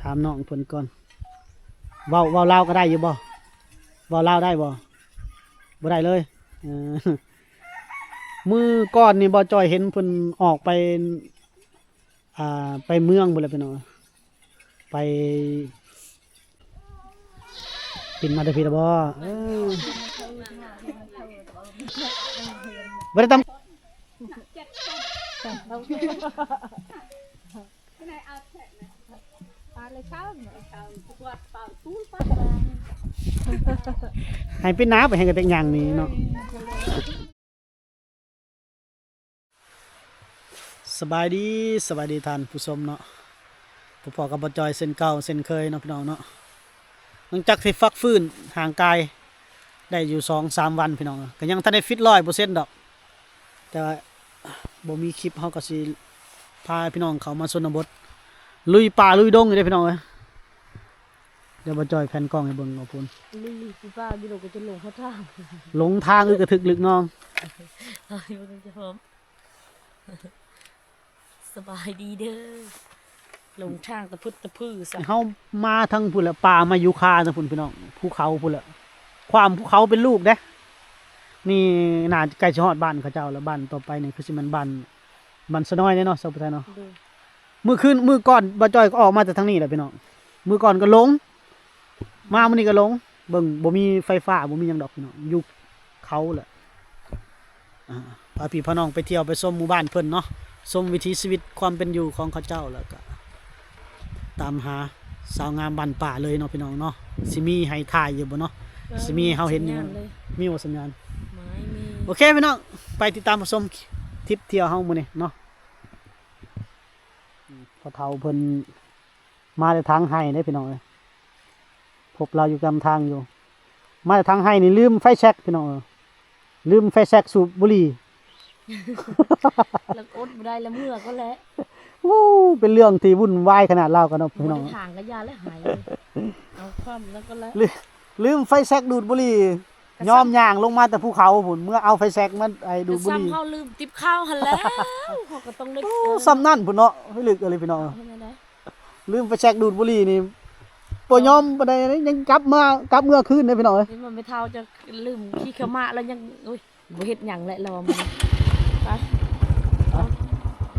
ຖາມນ້ອງເພິ່ນກ່ອນ ເວົ້າ ເວົ້າລາວກໍໄດ້ຢູ່ບໍ່? ເວົ້າລາວໄດ້ບໍ່? ບໍ່ໄດ້ເລີຍ. ເອີ ມື້ກ່ອນນີ້ບໍ່ຈ່ອຍເຫັນເພິ່ນອອກໄປ ອ່າ ໄປເມືອງພຸ້ນແຫຼະພີ່ນ້ອງ ໄປ ປິ່ນມາແຕ່ພີ້ລະບໍ່? ເອີ ບໍ່ໄດ້ຕຳ ໃຫ້ປິ່ນໜ້າໄປໃຫ້ກະເຕັກຍ່າງນີ້ເນາະ. ສະບາຍດີ ສະບາຍດີທ່ານຜູ້ຊົມເນາະ ພົບພໍ້ກັບບໍ່ຈ່ອຍເຊັ່ນເກົ່າເຊັ່ນເຄີຍເນາະພີ່ນ້ອງເນາະ. ຫຼັງຈາກທີ່ພັກຟື້ນຮ່າງກາຍໄດ້ຢູ່ສອງສາມວັນພີ່ນ້ອງ ກໍຍັງທັນໄດ້ຟິດຮ້ອຍເປີເຊັນດອກ ແຕ່ວ່າບໍ່ມີຄລິບ ເຮົາກໍຊິພາພີ່ນ້ອງເຂົ້າມາຊົນນະບົດ ລຸຍປ່າລຸຍດົງຢູ່ເດ້ພີ່ນ້ອງເອີຍ. ດຽວບໍ່ຈ່ອຍແພນກ້ອງໃຫ້ເບິ່ງເອົາພຸ້ນ ລຸຍປ່າຢູ່ດົງກໍຈົນຫຼົງຫົນທາງ ຫຼົງທາງ ອຶກກະທຶກລຶກນອງ. ສະບາຍດີເດີ ຫຼົງທາງຕະພຶດຕະພືຊະ. ເຮົາມາທາງພຸ້ນແຫຼະ ປ່າມາຢູຄາທາງພຸ້ນພີ່ນ້ອງ ພູເຂົາພຸ້ນແຫຼະ ຄວາມພູເຂົາເປັນລູກເດ້. ນີ້ໜ້າໃກ້ຊິຮອດບ້ານເຂົາເຈົ້າແລ້ວ ບ້ານຕໍ່ໄປນີ້ຄືຊິແມ່ນບ້ານ ບ້ານສະນ້ອຍເດ້ເນາະ ຊາວຜູ້ໄທເນາະ. ໂດຍ ມື້ຄືນ ມື້ກ່ອນບໍ່ຈ່ອຍກໍອອກມາແຕ່ທາງນີ້ແຫຼະພີ່ນ້ອງ ມື້ກ່ອນກໍຫຼົງ ມາມື້ນີ້ກໍຫຼົງ ເບິ່ງ ບໍ່ມີໄຟຟ້າ ບໍ່ມີຫຍັງດອກພີ່ນ້ອງ ຢູ່ເຂົາແຫຼະ. ອ່າ ພາພີ່ພານ້ອງໄປທ່ຽວໄປຊົມໝູ່ບ້ານເພິ່ນເນາະ ຊົມວິຖີຊີວິດຄວາມເປັນຢູ່ຂອງເຂົາເຈົ້າ ແລ້ວກໍຕາມຫາສາວງາມບ້ານປ່າເລີຍເນາະພີ່ນ້ອງເນາະ. ຊິມີໃຫ້ຖ່າຍຢູ່ບໍ່ເນາະ? ເອີ ຊິມີໃຫ້ເຮົາເຫັນຢູ່ບໍ່? ມີສັນຍານ ມີບໍ່ສັນຍານ? ບໍ່ມີ. ໂອເຄພີ່ນ້ອງ ໄປຕິດຕາມຮັບຊົມທຣິບທ່ຽວເຮົາມື້ນີ້ເນາະ. ພໍ່ເຖົ້າເພິ່ນມາແຕ່ທາງໄຮ່ເດ້ພີ່ນ້ອງເອີຍ ພົບລາວຢູ່ກຳທາງຢູ່ ມາແຕ່ທາງໄຮ່ນີ້ລືມໄຟແຊັກພີ່ນ້ອງເອີຍ ລືມໄຟແຊັກສູບບຸຫຼີ່ ແລ້ວອົດບໍ່ໄດ້ແລ້ວເມືອກ່ອນແຫຼະ. ໂອ້ ເປັນເລື່ອງທີ່ວຸ່ນວາຍຂະໜາດລາວກັນເນາະພີ່ນ້ອງ ບໍ່ໄດ້ຖາງກະຢ່າແລ້ວໄຮ່ ເອົາຄວາມແລ້ວກໍແລ້ວ ລືມໄຟແຊັກດູດບຸຫຼີ່ ຍອມຍ່າງລົງມາແຕ່ພູເຂົາພຸ້ນ ເມືອເອົາໄຟແຊັກມາ ໄອ້ ດູດບຸຫຼີ່ ກໍສ່ຳເຮົາລືມຕິບເຂົ້າຫັ້ນແຫຼ້ວ ເຮົາກໍຕ້ອງໄດ້ ໂອ້ ສ່ຳນັ້ນພຸ້ນເນາະ ເລິກອີ່ຫຼີພີ່ນ້ອງ ເຮັດແນວໃດ ລືມໄຟແຊັກດູດບຸຫຼີ່ນີ້ ບໍ່ຍອມປານໃດເດ້ ຍັງກັບມາ ກັບເມືອຄືນເດ້ພີ່ນ້ອງເອີຍ. ນີ້ມັນໄມ່ເທົ່າຈະລືມຂີ້ຂະໝ້າແລ້ວຍັງ ໂອ້ຍ ບໍ່ເຮັດຫຍັງແຫຼະລອມ ໄປ ເອົາ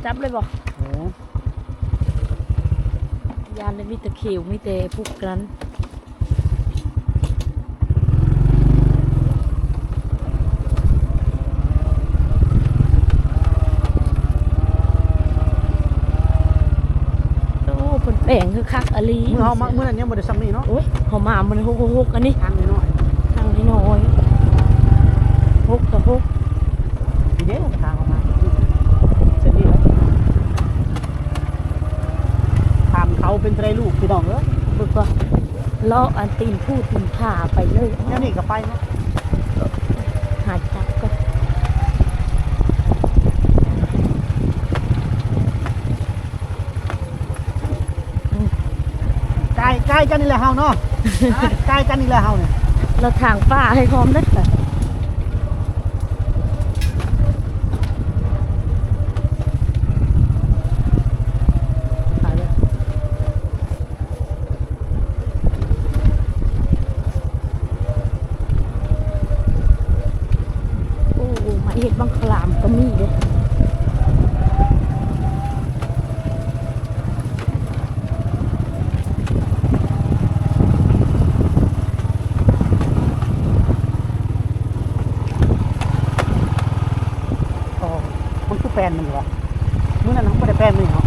ຈັບເລີຍບໍ່? ເອີ ຢ້ານແຕ່ມີແຕ່ເຂວ ມີແຕ່ພວກນັ້ນ. ໂອ້ ເພິ່ນແປງຄືຄັກອີ່ຫຼີ ມື້ເຮົາມາມື້ນັ້ນຍັງບໍ່ໄດ້ຊ່ຳນີ້ເນາະ. ໂອ້ຍ ເຮົາມາມື້ນັ້ນຫົກຫົກຫົກ ອັນນີ້ທາງນ້ອຍໆ ທາງນ້ອຍໆ ຫົກຕໍ່ຫົກ ນີ້ເດ້ທາງເຮົາມາ ເສັ້ນນີ້ແຫຼະ ຂ້າມເຂົາເປັນໄດລູກພີ່ນ້ອງເອີຍ ເບິ່ງກ່ອນ ເລາະອັນຕີນພູຕີນຜາໄປເລີຍ ແນວນີ້ກໍໄປເນາະ ຫາຈັບກ່ອນ. ກາຍ ກາຍກັນນີ້ແຫຼະເຮົາເນາະ ກາຍກັນນີ້ແຫຼະເຮົານີ້ ລະຖາງປ່າໃຫ້ພ້ອມເດີ້. ໂອ້ ໄມ້ເຮັດບັງຄະລາມກໍມີເດ້. ອໍ ມັນຄືແປນມັນຫວາ? ມື້ນັ້ນເຮົາບໍ່ໄດ້ແປນນີ້ເນາະ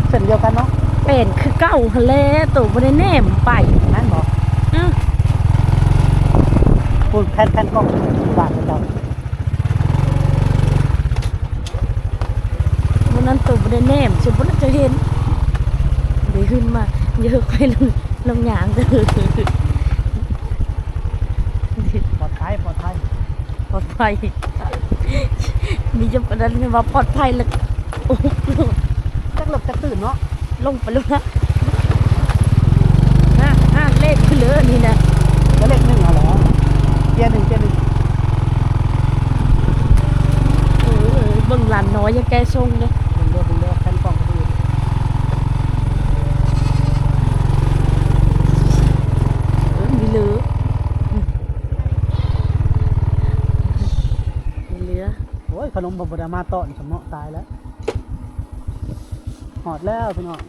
ເສັ້ນດຽວກັນເນາະ ແປນຄືເກົ່າຫັ້ນແຫຼະ ໂຕບໍ່ໄດ້ແນມໄປ ແມ່ນບໍ່? ອື ພຸ້ນແຜ່ນ ແຜ່ນກ້ອງບ້ານເຂົາເຈົ້າ ມື້ນັ້ນໂຕບໍ່ໄດ້ແນມ ສົມມຸດວ່າຈະເຫັນ ໄດ້ຂຶ້ນມາ ຢ່າໃຫ້ຂ້ອຍ ລອງຍ່າງເດີ້ ປອດໄພ ປອດໄພ ປອດໄພ ມີຈຳປານນັ້ນວ່າປອດໄພ ແລ້ວ ໂອ້ໂຫ ຈັກເລິກຈັກຕື້ນເນາະ ລົງໄປແລ້ວນະ ຫ້າ ຫ້າເລກຄືເລີນີ້ນະ ກໍເລກໜຶ່ງຫັ້ນແຫຼະ ເກຍໜຶ່ງ ເກຍໜຶ່ງ ເອີ ເອີ ເບິ່ງຫຼານນ້ອຍຢ່າແກ່ຊົງເດີ້ ເບິ່ງເດີ້ ເບິ່ງເດີ້ ແຜ່ນກ້ອງ ເອີ. ບໍ່ ບໍ່ໄດ້ມາຕອນສະເໝາະ ຕາຍແລ້ວ. ຮອດແລ້ວພີ່ນ້ອງ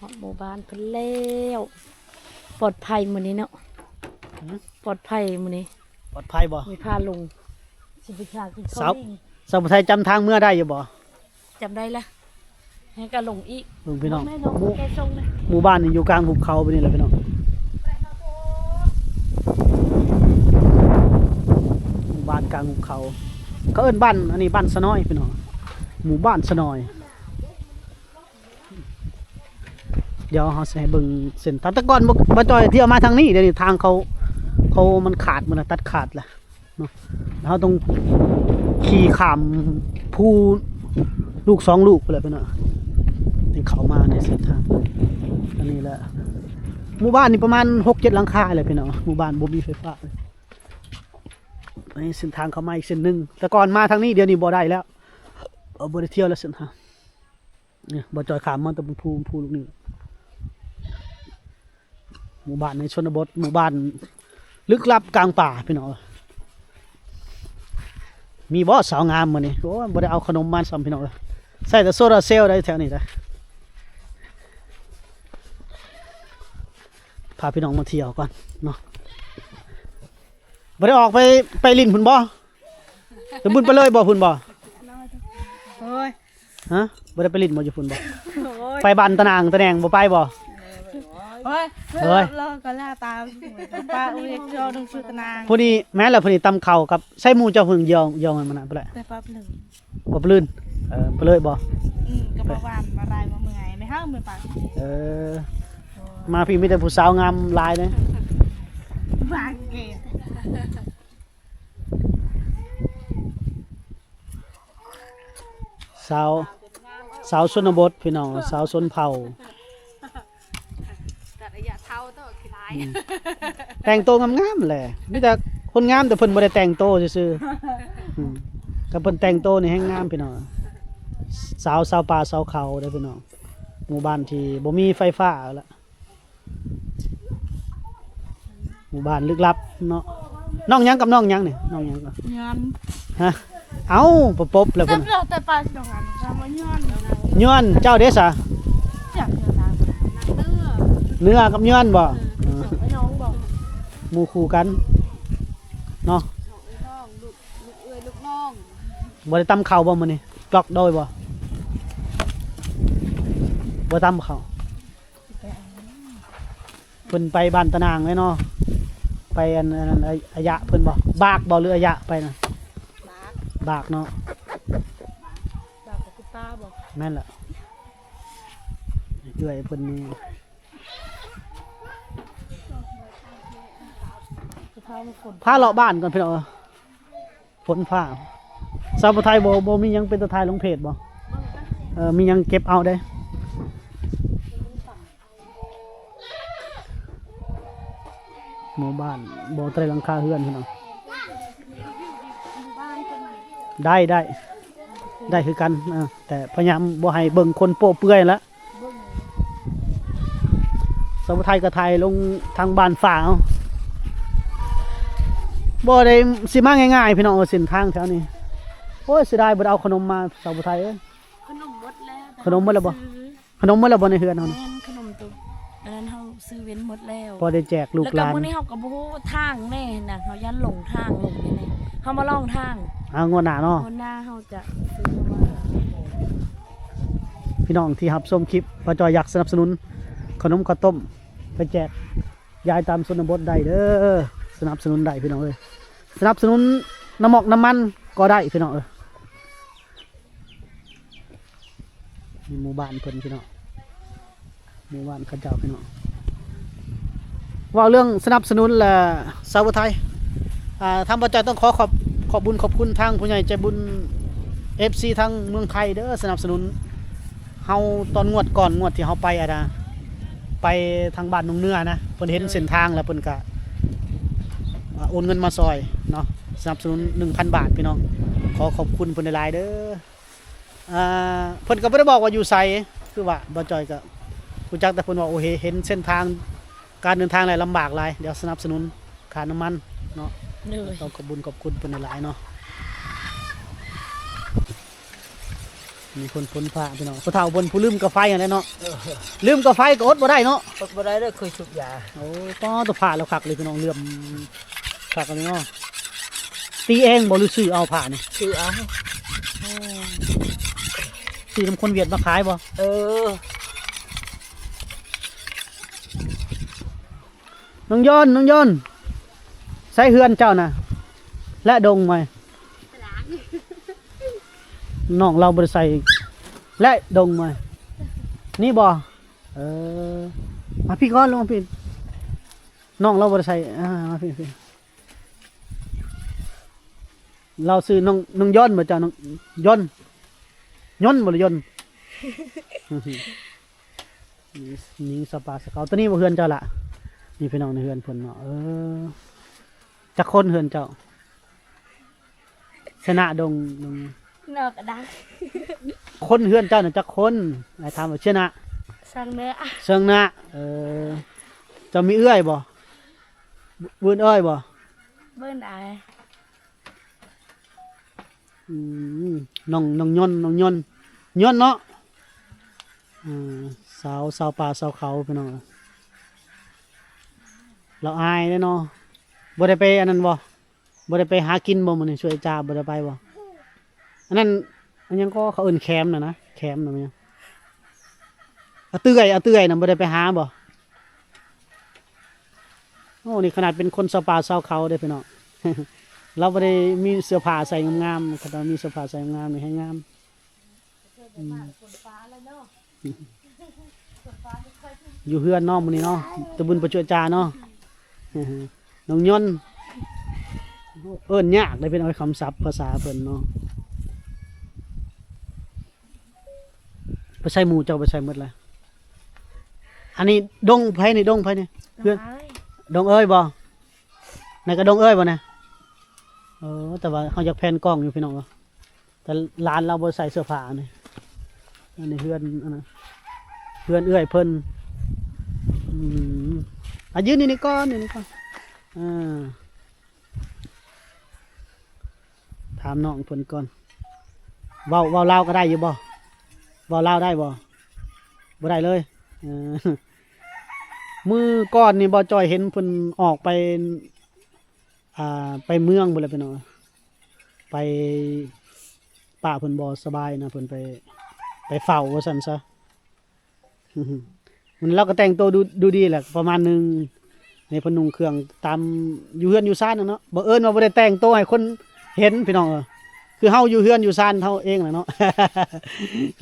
ຮອດໝູ່ບ້ານເພິ່ນແລ້ວ. ປອດໄພມື້ນີ້ເນາະ. ຫືມ? ປອດໄພມື້ນີ້. ປອດໄພບໍ່? ມີພາລົງ ຊິໄປຫາກິນເຂົ້າ ສາວ ແລງ. ສາວຜູ້ໄທຈຳທາງເມືອໄດ້ຢູ່ບໍ່? ຈຳໄດ້ລະ ໃຫ້ກະຫຼົງອີກ. ເບິ່ງພີ່ນ້ອງ ແມ່ນ້ອງ ໝູ່ ແກສົ່ງນະ ໝູ່ບ້ານນີ້ຢູ່ກາງຫຸບເຂົາແບບນີ້ແຫຼະພີ່ນ້ອງ. ໝູ່ບ້ານກາງຫຸບເຂົາ ເຂົາເອີ້ນບ້ານ ອັນນີ້ບ້ານສະໜອຍພີ່ນ້ອງ ໝູ່ບ້ານສະໜອຍ. ດຽວເຮົາຊິໃຫ້ເບິ່ງເສັ້ນທາງ ແຕ່ກ່ອນບໍ່ ບໍ່ຈ່ອຍທ່ຽວມາທາງນີ້ ດຽວນີ້ທາງເຂົາ ເຂົາມັນຂາດໝົດລະ ຕັດຂາດລະ. ເນາະ ເຮົາຕ້ອງຂີ່ຂ້າມພູລູກສອງລູກພຸ້ນແຫຼະພີ່ນ້ອງ ຈຶ່ງເຂົ້າມາໃນເສັ້ນທາງອັນນີ້ແຫຼະ. ໝູ່ບ້ານນີ້ປະມານຫົກເຈັດຫຼັງຄາແຫຼະພີ່ນ້ອງ ໝູ່ບ້ານບໍ່ມີໄຟຟ້າ. ອັນນີ້ເສັ້ນທາງເຂົ້າມາອີກເສັ້ນໜຶ່ງ ແຕ່ກ່ອນມາທາງນີ້ ດຽວນີ້ບໍ່ໄດ້ແລ້ວ ເອີ ບໍ່ໄດ້ທ່ຽວແລ້ວເສັ້ນທາງ. ນີ້ ບໍ່ຈ່ອຍຂ້າມມາແຕ່ພູ ພູລູກນີ້ ໝູ່ບ້ານໃນຊົນນະບົດ ໝູ່ບ້ານລຶກລັບກາງປ່າພີ່ນ້ອງ. ມີບໍ່ສາວງາມມື້ນີ້? ໂອ້ຍ ບໍ່ໄດ້ເອົາຂະໜົມມາຊ້ຳພີ່ນ້ອງເອີຍ ໃຊ້ແຕ່ໂຊລາເຊວໄດ໋ແຖວນີ້ໄດ໋. ພາພີ່ນ້ອງມາທ່ຽວກ່ອນເນາະ. ບໍ່ໄດ້ອອກໄປ ໄປຫຼິ້ນພຸ້ນບໍ່? ໄປບຸນໄປເລີຍບໍ່ພຸ້ນບໍ່? ໂອ້ຍ ຮະ ບໍ່ໄດ້ໄປຫຼິ້ນບໍ່ຢູ່ພຸ້ນບໍ່? ໂອ້ຍ ໄປບ້ານຕະໜ່າງຕະແໜ່ງບໍ່ໄປບໍ່? ໂອ້ຍ ເຮີ້ຍ ເຮີ້ຍ ເຮົາກໍລາຕາມ ປ້າອຸຍ ເຈົ້າໜັງສືຕະໜ່າງ ຜູ້ນີ້ແມ່ນແລ້ວ. ຜູ້ນີ້ຕຳເຂົ້າກັບ ໃສ່ໝູ່ເຈົ້າເພິ່ນ ຢອງ ຢອງມັນນະ ໄປແລ້ວ ໄປປັບເລີຍ ບໍ່ປະລື່ນ. ເອີ ປະເລີຍບໍ່? ອືມ ກໍບໍ່ຫວານບໍ່ໄດ້ບໍ່ເມື່ອຍ ແມ່ເຮົາເມື່ອຍປາກ. ເອີ ໂອ້ຍ ມາພີ້ມີແຕ່ຜູ້ສາວງາມຫຼາຍເດ້ ບາກເກດ. ສາວ ສາວຊົນນະບົດພີ່ນ້ອງ ສາວຊົນເຜົ່າ. ແຕ່ລະຢະເຖົ້າໂຕຂີ້ລາຍ ອືມ ແຕ່ງໂຕງາມໆແຫຼະ ມີແຕ່ຄົນງາມ ແຕ່ເພິ່ນບໍ່ໄດ້ແຕ່ງໂຕຊື່ໆ. ອືມ ຄັນເພິ່ນແຕ່ງໂຕນີ້ແຮງງາມພີ່ນ້ອງ. ສາວ ຊາວປ່າຊາວເຂົາເດ້ພີ່ນ້ອງ ໝູ່ບ້ານທີ່ບໍ່ມີໄຟຟ້າລະ ໝູ່ບ້ານລຶກລັບເນາະ. ນ້ອງຫຍັງກັບນ້ອງຫຍັງນີ້? ນ້ອງຫຍັງກໍ? ຍອນ ຮະ? ເອົ້າ ປະປົບແລ້ວພຸ້ນ ແຕ່ປາດດອກອັນ ຍອນ ຍອນ. ເຈົ້າເດ້ສະ? ເໜືອກັບຍອນບໍ່? ເອີ ໝູ່ຄູ່ກັນເນາະ. ບໍ່ໄດ້ຕຳເຂົ້າບໍ່ມື້ນີ້? ກອກໂດຍບໍ່? ບໍ່ຕຳເຂົ້າ. ເພິ່ນໄປບ້ານຕະນາງເລີຍເນາະ ໄປອັນ ອັນນັ້ນ ອາ ອາຍະເພິ່ນບໍ່? ບາກບໍ່ ຫຼື ອາຍະໄປນະ? ບາກ ບາກເນາະ ບາກກັບຄຸດຕາບໍ່? ແມ່ນລະ ເອື້ອຍເພິ່ນນີ້ ພາເລາະບ້ານກ່ອນພີ່ນ້ອງ. ຝົນຟ້າ ສາວຜູ້ໄທບໍ່ ບໍ່ມີຫຍັງເປັນຕາຖ່າຍລົງເພຈບໍ່? ເອີ ມີຫຍັງເກັບເອົາເດ້. ໝູ່ບ້ານບໍ່ໄດ້ຫຼັງຄາເຮືອນພີ່ນ້ອງ. ໄດ້ ໄດ້ ໄດ້ຄືກັນ ເອີ ແຕ່ພະຍາຍາມບໍ່ໃຫ້ເບິ່ງຄົນໂປ້ເປື່ອຍລະ. ສາວຜູ້ໄທກໍຖ່າຍລົງທາງບ້ານຟ້າເອົາ ບໍ່ໄດ້ຊິມາງ່າຍໆພີ່ນ້ອງເອີຍ ເສັ້ນທາງແຖວນີ້. ໂອ້ຍ ເສຍດາຍບໍ່ໄດ້ເອົາຂະໜົມມາ ສາວຜູ້ໄທເອີຍ. ຂະໜົມໝົດແລ້ວ ຂະໜົມໝົດແລ້ວບໍ່? ຂະໜົມໝົດແລ້ວບໍ່ໃນເຮືອນເຮົານີ້? ແມ່ນ ຂະໜົມໂຕອັນນັ້ນເຮົາຊື້ເວັ້ນໝົດແລ້ວ ພໍໄດ້ແຈກລູກຫຼານ. ແລ້ວກໍມື້ນີ້ເຮົາກໍບໍ່ຮູ້ທາງແດ່ນະ ເຮົາຢ້ານຫຼົງທາງ ຫຼົງແດ່. ເຮົາມາລອງທາງ ເອົາ ງວດໜ້າເນາະ ງວດໜ້າເຮົາຈະຊື້ມາ. ພີ່ນ້ອງທີ່ຮັບຊົມຄລິບ ບ່າວຈ່ອຍຢາກສະໜັບສະໜູນຂະໜົມເຂົ້າຕົ້ມ ໄປແຈກຢາຍຕາມຊົນນະບົດໄດ້ເດີ ສະໜັບສະໜູນໄດ້ພີ່ນ້ອງເອີຍ. ສະໜັບສະໜູນນ້ຳໝອກນ້ຳມັນກໍໄດ້ພີ່ນ້ອງເອີຍ. ນີ້ໝູ່ບ້ານເພິ່ນພີ່ນ້ອງ ໝູ່ບ້ານເຂົາເຈົ້າພີ່ນ້ອງ. ເວົ້າເລື່ອງສະໜັບສະໜູນລະ ສາວຜູ້ໄທ ອ່າ ທາງບ່າວຈ່ອຍຕ້ອງຂໍຂອບ ຂອບບຸນຂອບຄຸນທາງຜູ້ໃຫຍ່ໃຈບຸນ ເອັຟຊີ ທາງເມືອງໄທເດີ ສະໜັບສະໜູນເຮົາຕອນງວດກ່ອນ ງວດທີ່ເຮົາໄປອັນນະ ໄປທາງບ້ານໜອງເໜືອນະ ເພິ່ນເຫັນເສັ້ນທາງແລ້ວເພິ່ນກະ ອ່າ ໂອນເງິນມາຊ່ອຍເນາະ ສະໜັບສະໜູນໜຶ່ງພັນບາດພີ່ນ້ອງ. ຂໍຂອບຄຸນເພິ່ນຫຼາຍໆເດີ. ອ່າ ເພິ່ນກໍບໍ່ໄດ້ບອກວ່າຢູ່ໃສ ຄືວ່າບ່າວຈ່ອຍກໍຮູ້ຈັກແຕ່ເພິ່ນວ່າ ໂອເຄ ເຫັນເສັ້ນທາງການເດີນທາງແລ້ວລຳບາກຫຼາຍ ດຽວສະໜັບສະໜູນຄ່ານ້ຳມັນເນາະ. ໂດຍ ຕ້ອງຂອບບຸນຂອບຄຸນເພິ່ນຫຼາຍໆເນາະ. ມີຄົນ ຄົນພາພີ່ນ້ອງ ຜູ້ເຖົ້າເພິ່ນຜູ້ລືມກາໄຟຫັ້ນແຫຼະເນາະ. ເອີ ລືມກາໄຟກໍອົດບໍ່ໄດ້ເນາະ ອົດບໍ່ໄດ້ເດີ ເຄີຍສູບຢາ. ໂອ້ ປ້າໂຕ ພາແລ້ວຄັກເລີຍພີ່ນ້ອງ ເຫຼື້ອມຄັກເລີຍເນາະ. ຕີເອງບໍ່ ຫຼືຊື້ເອົາພານີ້? ຊື້ເອົາ. ໂອ້ ຊື້ນຳຄົນຫວຽດມາຂາຍບໍ່? ເອີ ນ້ອງຢອນ ນ້ອງຢອນ ໃສເຮືອນເຈົ້ານະ? ແລະດົງໄໝ? ນ້ອງລາວບໍ່ໄດ້ໃສ່ ແລະດົງໄໝ? ນີ້ບໍ່? ເອີ ມາພີ້ກ່ອນ ລົງມາພີ້ ນ້ອງລາວບໍ່ໄດ້ໃສ່. ອ່າ ມາພີ້ ພີ້ ລາວຊື່ນ້ອງ ນ້ອງຢອນບໍ່ເຈົ້າ? ນ້ອງຢອນ ຢອນບໍ່ ຫຼືຢົນ? ຍິງສະປາສະເກົາ ໂຕນີ້ບໍ່ເຮືອນເຈົ້າລະ? ນີ້ພີ່ນ້ອງ ໃນເຮືອນເພິ່ນເນາະ. ເອີ ຈັກຄົນເຮືອນເຈົ້າ? ຊະນະດົງ ດົງ ນອກກະດັງ ຄົນເຮືອນເຈົ້ານະຈັກຄົນ? ອ້າຍຖາມວ່າ ຊະນະ ເຊິ່ງເນາະ ເຊິ່ງນະ. ເອີ ເຈົ້າມີເອື້ອຍບໍ່? ບ- ເອີ້ນເອື້ອຍບໍ່? ເອີ້ນອ້າຍ. ອືມ ນ້ອງ ນ້ອງຍົນ ນ້ອງຍົນ ຍົນເນາະ. ເອີ ຊາວ ຊາວປ່າຊາວເຂົາພີ່ນ້ອງ ລາວອາຍເດ້ເນາະ. ບໍ່ໄດ້ໄປອັນນັ້ນບໍ່? ບໍ່ໄດ້ໄປຫາກິນບໍ່ມື້ນີ້? ຊ່ວຍຈ້າບໍ່ໄດ້ໄປບໍ່? ອັນນັ້ນ ອັນຫຍັງກໍ ເຂົາເອີ້ນແຄມນະນະ ແຄມນະ ອາເຕື້ອຍ ອາເຕື້ອຍນະ ບໍ່ໄດ້ໄປຫາບໍ່? ໂອ້ ນີ້ຂະໜາດເປັນຄົນຊາວປ່າຊາວເຂົາເດ້ພີ່ນ້ອງ ລາວບໍ່ໄດ້ມີເສື້ອຜ້າໃສ່ງາມໆ. ຄັນວ່າມີເສື້ອຜ້າໃສ່ງາມໆນີ້ແຮງງາມ. ອືມ ຢູ່ເຮືອນເນາະມື້ນີ້ເນາະ ຕະບຸນປະຈວດຈາເນາະ. ນ້ອງຍົນ ເອີ້ນຍາກເດ້ພີ່ນ້ອງ ຄຳສັບພາສາເພິ່ນເນາະ. ໄປໃສໝູ່ເຈົ້າ ໄປໃສໝົດລະ? ອັນນີ້ດົງໃຜນີ້ ດົງໃຜນີ້? ເຮືອນ ດົງເອີຍບໍ່? ນັ້ນກະດົງເອີຍບໍ່ນະ? ເອີ ແຕ່ວ່າເຮົາຢາກແພນກ້ອງຢູ່ພີ່ນ້ອງເອີຍ ແຕ່ຫຼານລາວບໍ່ໃສ່ເສື້ອຜ້ານີ້. ອັນນີ້ເຮືອນ ອັນນັ້ນ ເຮືອນເອື້ອຍເພິ່ນ. ອືມ ອາ ຢືນຢູ່ນີ້ກ່ອນ ຢູ່ນີ້ກ່ອນ. ອ່າ ຖາມນ້ອງເພິ່ນກ່ອນ ເວົ້າ ເວົ້າລາວກໍໄດ້ຢູ່ບໍ່? ເວົ້າລາວໄດ້ບໍ່? ບໍ່ໄດ້ເລີຍ. ເອີ ມື້ກ່ອນນີ້ ບ່າວຈ່ອຍເຫັນເພິ່ນອອກໄປ ອ່າ ໄປເມືອງພຸ້ນແຫຼະພີ່ນ້ອງ ໄປ ປ້າເພິ່ນບໍ່ສະບາຍນະ ເພິ່ນໄປ ໄປເຝົ້າວ່າຊັ້ນຊະ. ມັນ ລາວກໍແຕ່ງໂຕດູ ດູດີແຫຼະ ປະມານໜຶ່ງ. ນີ້ເພິ່ນນຸ່ງເຄື່ອງຕາມຢູ່ເຮືອນຢູ່ຊານນະເນາະ ບັງເອີນວ່າບໍ່ໄດ້ແຕ່ງໂຕໃຫ້ຄົນເຫັນພີ່ນ້ອງເອີຍ ຄືເຮົາຢູ່ເຮືອນຢູ່ຊານເຮົາເອງແຫຼະເນາະ.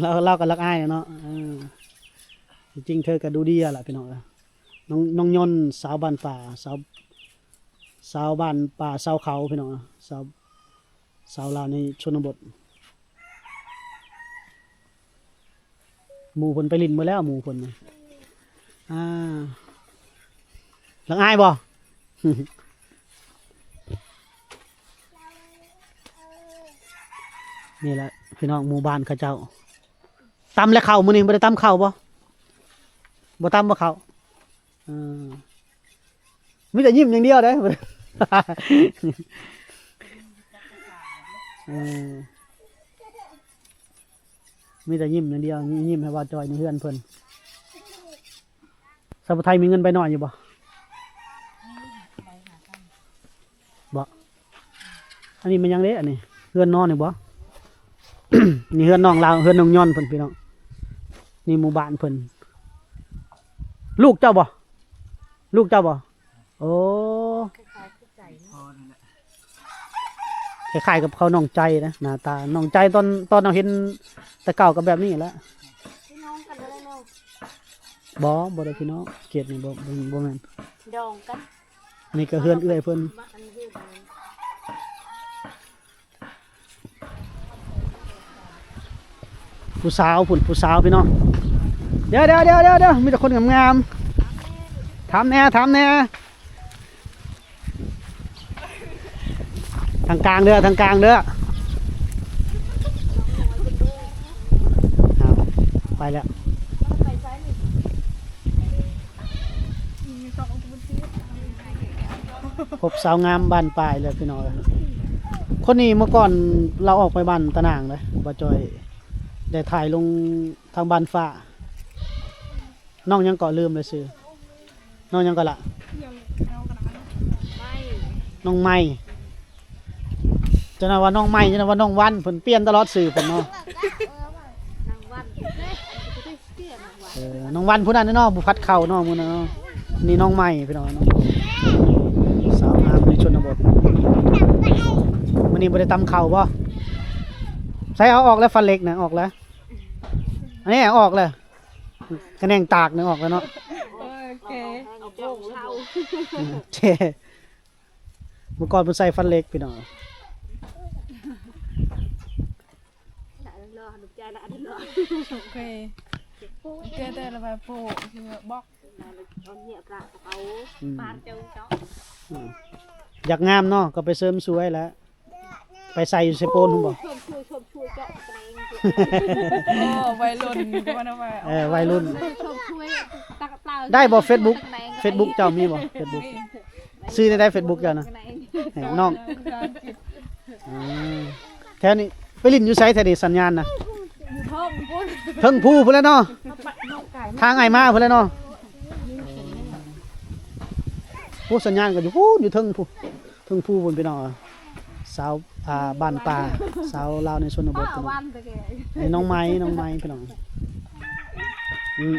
ລາວ ລາວກໍລັກອາຍແຫຼະເນາະ. ເອີ ທີ່ຈິງເທີກໍດູດີແຫຼະພີ່ນ້ອງເອີຍ. ນ້ອງ ນ້ອງຍົນ ສາວບ້ານປ່າ ສາວ ສາວບ້ານປ່າຊາວເຂົາພີ່ນ້ອງ ສາວ ສາວລາວໃນຊົນນະບົດ. ໝູ່ເພິ່ນໄປຫຼິ້ນໝົດແລ້ວ ໝູ່ເພິ່ນນະ. ອ່າ ລັກອາຍບໍ່? ນີ້ແຫຼະພີ່ນ້ອງ ໝູ່ບ້ານເຂົາເຈົ້າ. ຕຳແລ້ວເຂົ້າ ມື້ນີ້ບໍ່ໄດ້ຕຳເຂົ້າບໍ່? ບໍ່ຕຳບໍ່ເຂົ້າ? ເອີ ມີແຕ່ຍິ້ມຢ່າງດຽວເດ້. ເອີ ມີແຕ່ຍິ້ມຢ່າງດຽວ ຍິ້ມໃຫ້ບ່າວຈ່ອຍໃນເຮືອນເພິ່ນ. ສາວຜູ້ໄທມີເງິນໃບໜ້ອຍຢູ່ບໍ່? ບໍ່ ອັນນີ້ແມ່ນຫຍັງເດ້? ອັນນີ້ເຮືອນນອນນີ້ບໍ່? ນີ້ເຮືອນນ້ອງລາວ ເຮືອນນ້ອງຍ້ອນເພິ່ນພີ່ນ້ອງ. ນີ້ໝູ່ບ້ານເພິ່ນ. ລູກເຈົ້າບໍ່? ລູກເຈົ້າບໍ່? ໂອ້ ຄ້າຍໆກັບເຂົານ້ອງໃຈນະ ໜ້າຕານ້ອງໃຈຕອນ ຕອນເຮົາເຫັນແຕ່ເກົ່າກໍແບບນີ້ແຫຼະ. ພີ່ນ້ອງກັນບໍ່ໄດ້ເນາະ? ບໍ່ ບໍ່ໄດ້ພີ່ນ້ອງ ເຂດນີ້ບໍ່ ບໍ່ ບໍ່ແມ່ນ ດອງກັນ. ອັນນີ້ກໍເຮືອນເອື້ອຍເພິ່ນ ຜູ້ສາວພຸ້ນ ຜູ້ສາວພີ່ນ້ອງ. ດຽວ ດຽວ ດຽວ ດຽວ ມີແຕ່ຄົນງາມໆ. ຖາມແດ່ ຖາມແດ່. ທາງກາງເດີ ທາງກາງເດີ. ອ້າວ ໄປແລ້ວ. ພົບສາວງາມບ້ານປາຍແລ້ວພີ່ນ້ອງເອີຍ. ຄົນນີ້ເມື່ອກ່ອນລາວອອກໄປບ້ານຕານາງເດ້ ບ່າວຈ່ອຍ ໄດ້ຖ່າຍລົງທາງບ້ານຟ້າ. ນ້ອງຫຍັງເກາະ? ລືມແລ້ວຊື່. ນ້ອງຫຍັງເກາະລະ? ນ້ອງໄມ. ເຈົ້ານະວ່ານ້ອງໄມ, ເຈົ້ານະວ່ານ້ອງວັນ, ເພິ່ນປ່ຽນຕະຫຼອດຊື່ເພິ່ນເນາະ. ເອີ ນ້ອງວັນຜູ້ນັ້ນເນາະ ຜູ້ພັດເຂົ້າເນາະ ມື້ນັ້ນເນາະ. ນີ້ນ້ອງໃໝ່ພີ່ນ້ອງເນາະ ສາວງາມໃນຊົນນະບົດ. ມື້ນີ້ບໍ່ໄດ້ຕຳເຂົ້າບໍ່? ໃສ່ ເອົາອອກແລ້ວ ຟັນເຫຼັກນະອອກແລ້ວ. ອັນນີ້ອອກແລ້ວ ຂະແໜງຕາກນະອອກແລ້ວເນາະ. ໂອເຄ ເອົາໂປ່ງເຂົ້າ. ເຈ້ ເມື່ອກ່ອນເພິ່ນໃສ່ຟັນເຫຼັກພີ່ນ້ອງ. ໂອເຄ ເກີດແຕ່ລະວ່າໂປ ຄືວ່າບອກ ອືມ ປານເຈົ້າເນາະ. ອືມ ຢາກງາມເນາະ ກໍໄປເສີມສວຍແຫຼະ ໄປໃສ່ຢູ່ເຊໂປນພຸ້ນບໍ່? ເສີມສວຍ ເສີມສວຍເຈາະຕະແໜງ. ໂອ້ ໄວລຸ້ນ ເອີ ໄວລຸ້ນ ເສີມສວຍ ໄດ້ບໍ່? ເຟສບຸກ ເຟສບຸກເຈົ້າມີບໍ່? ເຟສບຸກ ມີ. ຊື່ໃດເຟສບຸກເຈົ້ານະ? ໃຫ້ນ້ອງ. ອືມ ແຖວນີ້ໄປຫຼິ້ນຢູ່ໃສແຖວນີ້? ສັນຍານນະ ຢູ່ເທິງພຸ້ນ ເທິງພູພຸ້ນແຫຼະເນາະ ທາງອ້າຍມາພຸ້ນແຫຼະເນາະ. ໂອ້ ສັນຍານກໍຢູ່ພຸ້ນ ຢູ່ເທິງພູ ເທິງພູພຸ້ນພີ່ນ້ອງ. ສາວ ອ່າ ບ້ານປ່າ ສາວລາວໃນຊົນນະບົດພີ່ນ້ອງ. ນີ້ນ້ອງໄມ ນ້ອງໄມພີ່ນ້ອງ. ອືມ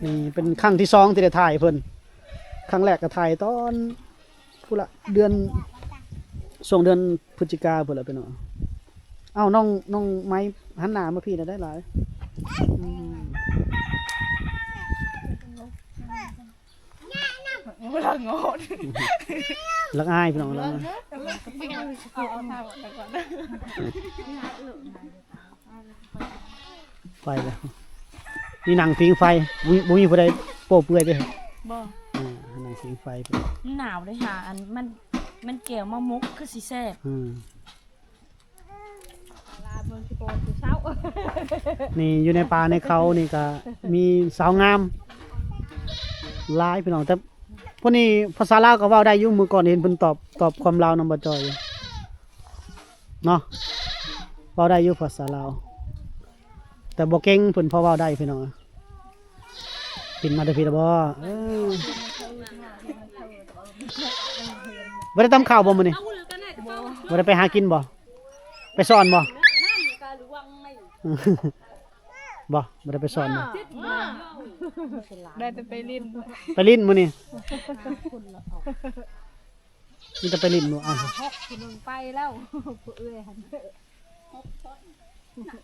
ນີ້ເປັນຄັ້ງທີສອງທີ່ໄດ້ຖ່າຍເພິ່ນ. ຄັ້ງແລກກໍຖ່າຍຕອນພຸ້ນລະ ເດືອນ ຊ່ວງເດືອນພຶດຈິກາພຸ້ນລະພີ່ນ້ອງ. ເອົ້າ ນ້ອງ ນ້ອງໄມ ຫັນໜ້າມາພີ້ແດ່ຫຼາຍ. ອືມ ລະອາຍພີ່ນ້ອງ ລະອາຍ. ໄປແລ້ວ ນີ້ນັ່ງຜິງໄຟ ບໍ່ມີ ບໍ່ມີຜູ້ໃດໂປ້ເປືອຍເດ້. ບໍ່ ອ່າ ນັ່ງຜິງໄຟ. ໜາວເດ້ຫາ ອັນມັນ ມັນແຈ່ວມາໝົກຄືຊິແຊບ. ອືມ ນີ້ຢູ່ໃນປ່າໃນເຂົານີ້ກະມີສາວງາມຫຼາຍພີ່ນ້ອງ. ແຕ່ພວກນີ້ພາສາລາວກໍເວົ້າໄດ້ຢູ່ ມື້ກ່ອນເຫັນເພິ່ນຕອບ ຕອບຄວາມລາວນຳບໍ່ຈ່ອຍຢູ່ເນາະ. ເວົ້າໄດ້ຢູ່ພາສາລາວ ແຕ່ບໍ່ເກັ່ງ ເພິ່ນພໍເວົ້າໄດ້ພີ່ນ້ອງ. ປິ່ນມາແຕ່ພີ້ລະບໍ່? ເອີ ບໍ່ໄດ້ຕຳເຂົ້າບໍ່ມື້ນີ້? ບໍ່ໄດ້ໄປຫາກິນບໍ່? ໄປສອນບໍ່? ບໍ່ ບໍ່ໄດ້ໄປສອນບໍ່? ໄດ້ແຕ່ໄປຫຼິ້ນ ໄປຫຼິ້ນມື້ນີ້. ມີແຕ່ໄປຫຼິ້ນບໍ່? ເອົາ ຫົກຜູ້ໜຶ່ງໄປແລ້ວ ຜູ້ເອື້ອຍຫັ້ນ ຫົກຄົນ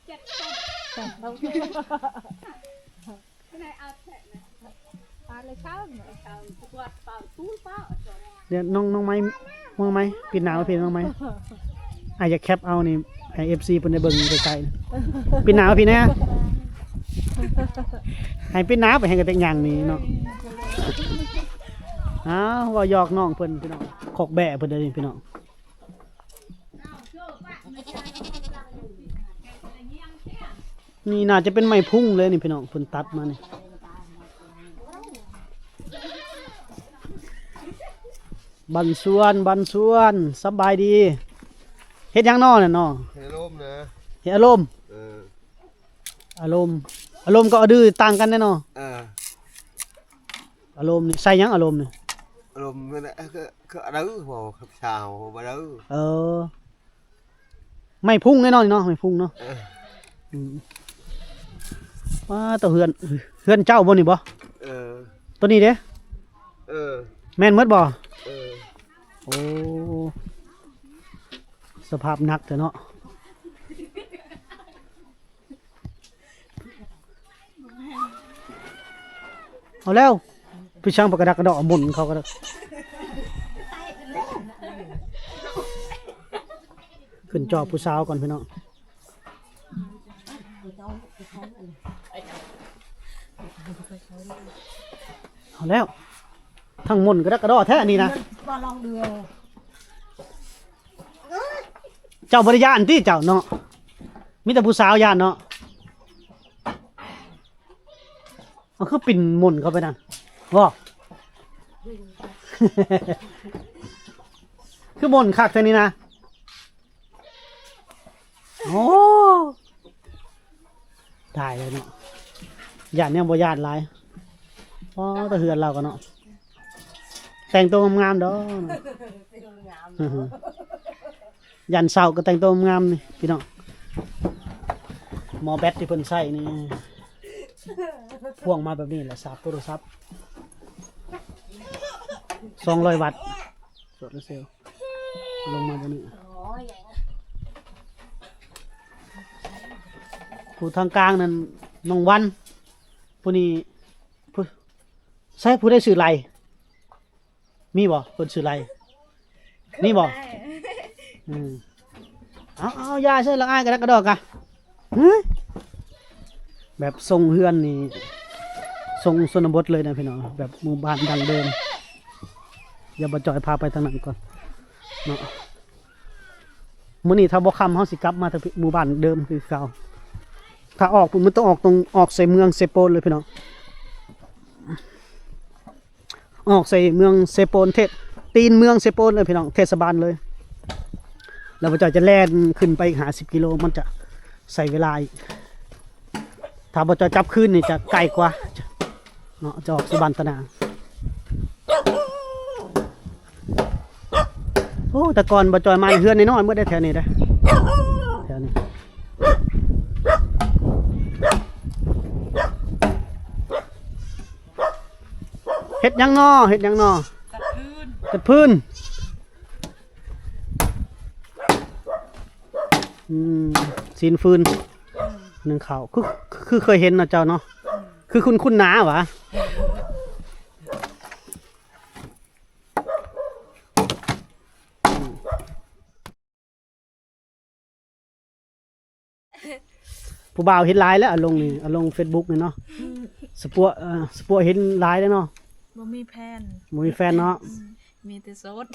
ເຈັດຄົນ ແປດຄົນ. ດຽວນ້ອງ ນ້ອງໄມ້ ນ້ອງໄມ້ ປິດໜ້າມາພີ້ນ້ອງໄມ້ ອ້າຍຢາກແຄັບເອົານີ້ ໃຫ້ເອັຟຊີເພິ່ນໄດ້ເບິ່ງໃກ້ໆ ປິດໜ້າມາພີ້ແດ່ ໃຫ້ປິດໜ້າໄປໃຫ້ກະເຕັກຍ່າງນີ້ເນາະ. ອ້າວ ເວົ້າຫຍອກນ້ອງເພິ່ນພີ່ນ້ອງ ຄອກແບ້ເພິ່ນເດ້ພີ່ນ້ອງ. ນີ້ໜ້າຈະເປັນໄມ້ພຸງເລີຍນີ້ພີ່ນ້ອງ ເພິ່ນຕັດມານີ້. ບັນຊວນ ບັນຊວນ ສະບາຍດີ. ເຮັດຫຍັງນໍນັ້ນນໍ? ເຮັດອາລົມນະ ເຮັດອາລົມ. ເອີ ອາລົມ ອາລົມກັບອາດື່ຕ່າງກັນແດ່ນໍ. ເອີ ອາລົມນີ້ໃສ່ຫຍັງ? ອາລົມນີ້ ອາລົມນີ້ແຫຼະ ຄື ຄືອາດື່ ພວກຊາວບໍ່ດື່. ເອີ ໄມ້ພຸງແນ່ນອນເນາະ ໄມ້ພຸງເນາະ. ເອີ ອືມ ວ້າ ໂຕເຮືອນ ເຮືອນເຈົ້າບໍ່ນີ້ບໍ່? ເອີ ໂຕນີ້ເດ້? ເອີ ແມ່ນໝົດບໍ່? ເອີ ໂອ້ ສະພາບໜັກແທ້ເນາະ. ເອົາແລ້ວ ໄປຊ່າງປາກກະດັກກະດໍ້ ໝົນເຂົາກະໄດ້ ຂຶ້ນຈອບຜູ້ສາວກ່ອນພີ່ນ້ອງ. ເອົາແລ້ວ ທັງໝົນກະດັກກະດໍ້ແທ້ອັນນີ້ນະ. ເຈົ້າບໍ່ໄດ້ຢ້ານຕິເຈົ້າເນາະ ມີແຕ່ຜູ້ສາວຢ້ານເນາະ. ມັນຄືປິ່ນໝົນເຂົ້າໄປນັ້ນບໍ່? ຄືໝົນຄັກແທ້ນີ້ນະ. ໂອ້ ຕາຍເລີຍເນາະ ຢ້ານແນວບໍ່ຢ້ານຫຼາຍ. ອໍ ແຕ່ເຮືອນລາວກໍເນາະ ແຕ່ງຕົວງາມໆດອກ. ຢ້ານເຊົາກໍແຕ່ງຕົວງາມນີ້ພີ່ນ້ອງ. ໝໍ້ແບັດທີ່ເພິ່ນໃຊ້ນີ້ ພວງມາແບບນີ້ແຫຼະ ສາບໂທລະສັບ ສອງຮ້ອຍວັດ ໂຊລາເຊວ ລົງມາແບບນີ້. ຜູ້ທາງກາງນັ້ນນ້ອງວັນ ຜູ້ນີ້ ຜູ້ ໃສ ຜູ້ໃດຊື່ໄລ? ມີບໍ່ ຄົນຊື່ໄລ? ມີບໍ່? ອືມ ເອົາ ເອົາ ຢ່າໃສ່ລະອາຍກະດັກກະດອກກະ. ຫື ແບບຊົງເຮືອນນີ້ຊົງຊົນນະບົດເລີຍນະພີ່ນ້ອງ ແບບໝູ່ບ້ານດັ້ງເດີມ. ດຽວບ່າວຈອຍພາໄປທາງນັ້ນກ່ອນເນາະ. ມື້ນີ້ຖ້າບໍ່ຄ່ຳ ເຮົາຊິກັບມາທາງໝູ່ບ້ານເດີມຄືເກົ່າ. ຖ້າອອກພຸ້ນ ມັນຕ້ອງອອກຕົງ ອອກໃສ່ເມືອງເຊໂປນເລີຍພີ່ນ້ອງ ອອກໃສ່ເມືອງເຊໂປນ ເທດ ຕີນເມືອງເຊໂປນເລີຍພີ່ນ້ອງ ເທດສະບານເລີຍ. ແລ້ວບ່າວຈອຍຈະແລ່ນຂຶ້ນໄປອີກຫ້າສິບກິໂລ ມັນຈະໃຊ້ເວລາອີກ. ຖ້າບ່າວຈອຍກັບຄືນນີ້ຈະໄກກວ່າເນາະ ຈະອອກສະບານຕະນາງ. ໂອ້ ແຕ່ກ່ອນບ່າວຈອຍມາເຮືອນນ້ອຍໆ ໝົດເດ້ແຖວນີ້ເດ້ ແຖວນີ້. ເຮັດຫຍັງນໍ? ເຮັດຫຍັງນໍ? ຕັດຟືນ ຕັດຟືນ. ອືມ ຊີ້ນຟືນ ອືມ ໜຶ້ງເຂົ້າ ຄື ຄືເຄີຍເຫັນເນາະເຈົ້າເນາະ ອືມ ຄືຄຸ້ນໆໜ້າຫວາ. ຜູ້ບ່າວເຫັນຫຼາຍແລ້ວ ອາລົງນີ້ ອາລົງເຟສບຸກນີ້ເນາະ ອືມ ສະປົວ ເອີ ສະປົວເຫັນຫຼາຍແລ້ວເນາະ. ບໍ່ມີແຟນ ບໍ່ມີແຟນເນາະ ອືມ ມີແຕ່ໂສດ.